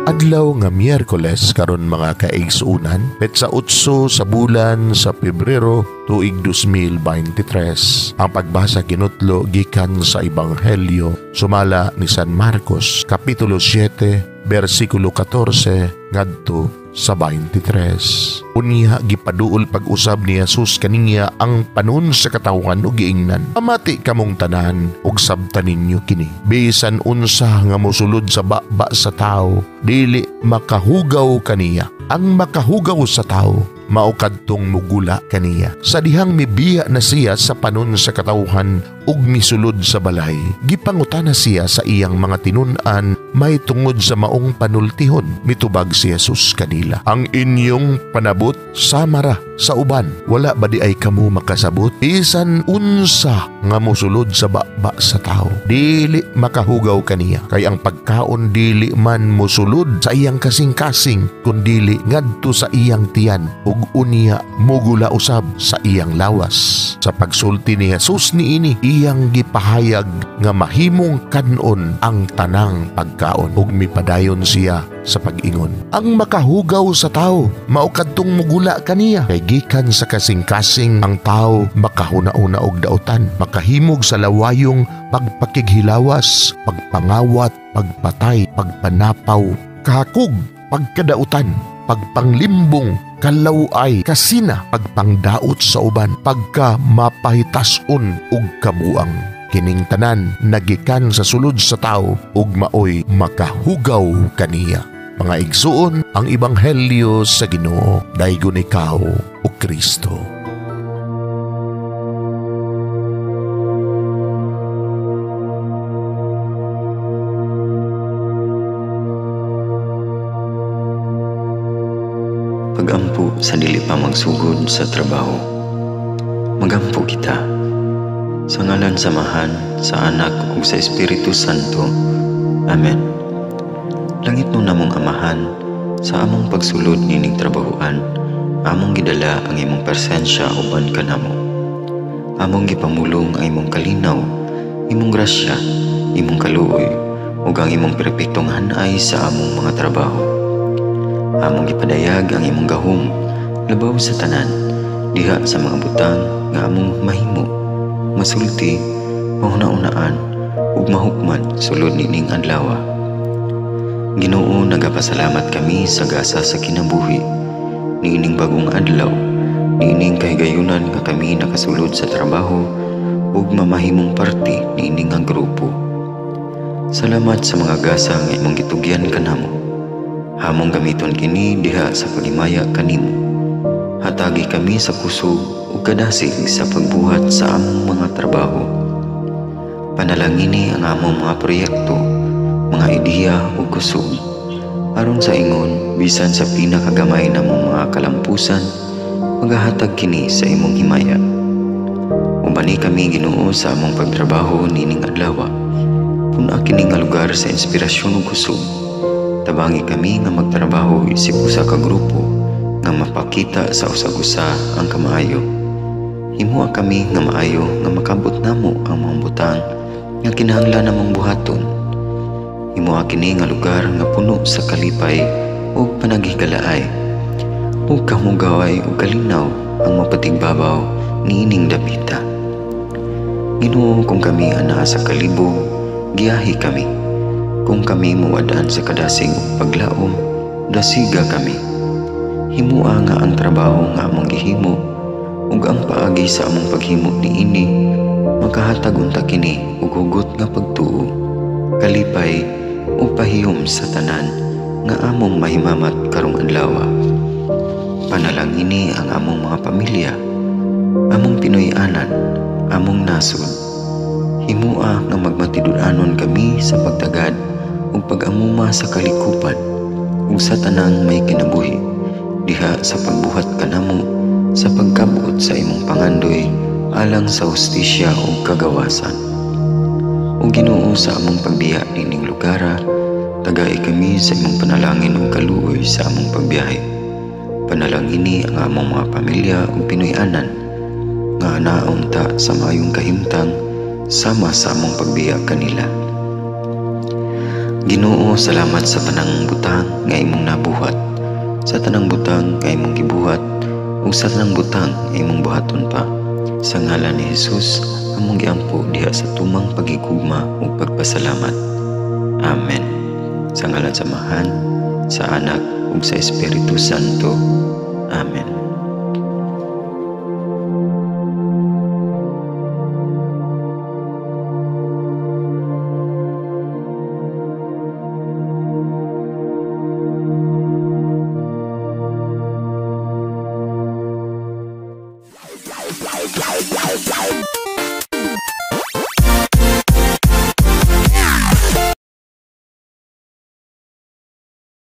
Adlaw nga Miyerkules karon mga kaigsuonan, petsa 8 sa bulan sa Pebrero tuig 2023. Ang pagbasa kinutlo gikan sa Ebanghelyo sumala ni San Marcos, kapitulo 7, bersikulo 14 ngadto sa 23. Unya gipaduol pag-usab ni Jesus kaniya ang panon sa katawhan ug giingnan, "Pamati kamong tanan ug sabtan ninyo kini. Bisan unsa nga mosulod sa baba sa tawo, dili makahugaw kaniya. Ang makahugaw sa tawo mao kadtong mugula kaniya." Sa dihang mibiya na siya sa panon sa katawhan ug misulod sa balay, gipangutana siya sa iyang mga tinun-an may tungod sa maong panultihon. Mitubag si Jesus kanila, "Ang inyong panabot samara sa uban. Wala ba di ay kamo makasabot? Bisan unsa nga mosulod sa baba sa tawo, dili makahugaw kaniya. Kay ang pagkaon dili man mosulod sa iyang kasing-kasing, kun dili ngadto sa iyang tiyan ug unya mugula usab sa iyang lawas." Sa pagsulti ni Jesus niini, iyang gipahayag nga mahimong kanon ang tanang pagkaon, ug mipadayon siya sa pag-ingon, "Ang makahugaw sa tawo mao kadtong mugula kaniya. Kay gikan sa kasing-kasing ang tawo makahuna-una og dautan, makahimog sa lawayong pagpakighilawas, pagpangawat, pagpatay, pagpanapaw, kahakog, pagkadautan, pagpanglimbong, kalaway, kasina, pagpangdaot sa uban, pagka mapahitason ug kabuang. Kining tanan nagikan sa sulod sa tawo ug maoy makahugaw kaniya." Mga igsuon, ang Ebanghelyo sa Ginoo, daygon ikaw o Kristo. Pagampo sa dili pa magsugod sa trabaho. Magampo kita. Sa ngalan sa Amahan, sa Anak ug sa Espiritu Santo. Amen. Langit no namong Amahan, sa among pagsulod nining trabahoan, among gidala ang imong presensya uban kanamo. Among gipamulong ang imong kalinaw, imong grasya, imong kaluoy ug ang imong perpektong hanay sa among mga trabaho. Among gipadayag ang imong gahom labaw sa tanan diha sa mga butang nga among mahimo, masulti, mahuna-unaan ug mahukman sulod nining adlaw. Ginoo, nagapasalamat kami sa gasa sa kinabuhi niining bagong adlaw, niining kahigayunan nga kami nakasulod sa trabaho ug mamahimong parte niining nga grupo. Salamat sa mga gasa nga imong gitugyan kanamo. Hamong gamiton kini diha sa paghimaya kanimo. Hatagi kami sa kusog ug kadasig sa pagbuhat sa among mga trabaho. Panalangini ang among mga proyekto, mga ideya ug kusog, aron sa ingon bisan sa pinakagamay namong mga kalampusan, magahatag kini sa imong himaya. Ubani kami, Ginoo, sa among pagtrabaho nining adlaw. Puna kini nga lugar sa inspirasyon ug kusog. Tabangi kami nga magtrabaho isip usa ka grupo nga mapakita sa usag-usa ang kamaayo. Himoa kami nga maayo nga makabot namo ang mga butang nga kinahanglan namong buhaton. Himoa kini nga lugar nga puno sa kalipay ug panaghigalaay, ug kamugaway ug kalinaw ang mapatigbabaw niining dapita. Ginoo, kung kami anaa sa kalibog, giyahi kami. Kung kami muwadaan sa kadasig ug paglaom, dasiga kami. Himua nga ang trabaho nga among gihimo ug ang paagi sa among paghimo niini makahatag unta kini og hugot nga pagtuo, kalipay ug pahiyom sa tanan nga among mahimamat karong adlaw. Panalangini ang among mga pamilya, among Pinoy-anan, among nasod. Himua nga magmatinud-anon kami sa pagtagad ug pag-amuma sa kalikupan ug sa tanang may kinabuhi diha sa pagbuhat kanamo sa pagkabot sa imong pangandoy alang sa hustisya ug kagawasan. Ug Ginoo, sa among pagbiya nining lugara, tagai kami sa imong panalangin ug kaluoy sa among pagbiyahe. Panalangini ang among mga pamilya ug Pinoy-anan nga anaunta sa maayong kahimtang sama sa among pagbiya kanila. Ginoo, salamat sa tanang butang nga imong nabuhat, sa tanang butang nga imong gibuhat, ug sa tanang butang nga imong buhaton pa. Sa ngalan ni Jesus, among giampo diha sa tumang pagigugma ug pagpasalamat. Amen. Sa ngalan sa Amahan, sa Anak ug sa Espiritu Santo. Amen.